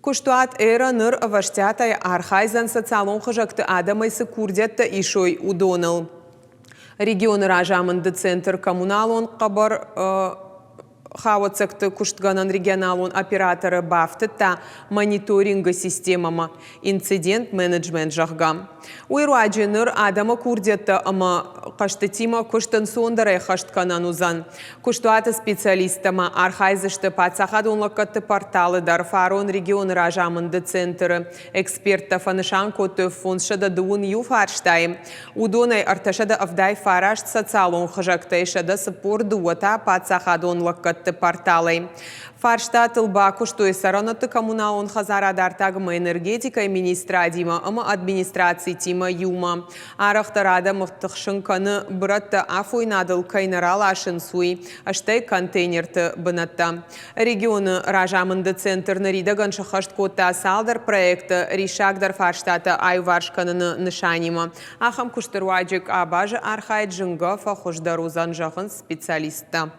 Куыстуат «Эра» ныр ӕвӕстиатӕй архайдзӕн социалон хызӕгты адӕмӕй цы курдиӕттӕ исой, уыдоныл. Регионы разамынды центр коммуналон хъӕбӕр хауӕццӕгты куыстгӕнӕн регионалон операторы бафтыдта мониторингы системӕмӕ инцидент-менеджмент, зӕгъгӕ. Уый руаджы ныр адӕмы курдиӕттӕ ӕмӕ хъӕстытимӕ куыст ӕнцондӕрӕй хӕст кӕнӕн уыдзӕн. Куыстуаты специалисттӕ ма архайдзысты паддзахадон лӕггӕдты порталы дӕр. Фарон регионы разамынды центры эксперттӕ фӕнысан кодтой 521 фарстайы. Уыдонӕй 379 социалон хызӕгтӕй, 142 та паддзахадон лӕггӕдты порталӕй. Фарстатыл бакуыстой цӕрӕнуӕтты коммуналон хӕдзарад артаг ӕмӕ энергетикӕйы министрадимӕ ӕмӕ администрацитимӕ иумӕ. Арӕхдӕр адӕмы тыхсын кӕны, бырӕттӕ афойнадыл кӕй нӕ раласынц, уый, стӕй контейнерты бынӕттӕ. Регионы разамынды центр ныридӕгӕн сӕххӕст кодта цалдӕр проекты риссагдӕр фарстатӕ аиуварс кӕныны нысанимӕ. Ахӕм куысты руаджы къабазы архайд зынгӕ фӕхуыздӕр уыдзӕн, зӕгъынц специалисттӕ.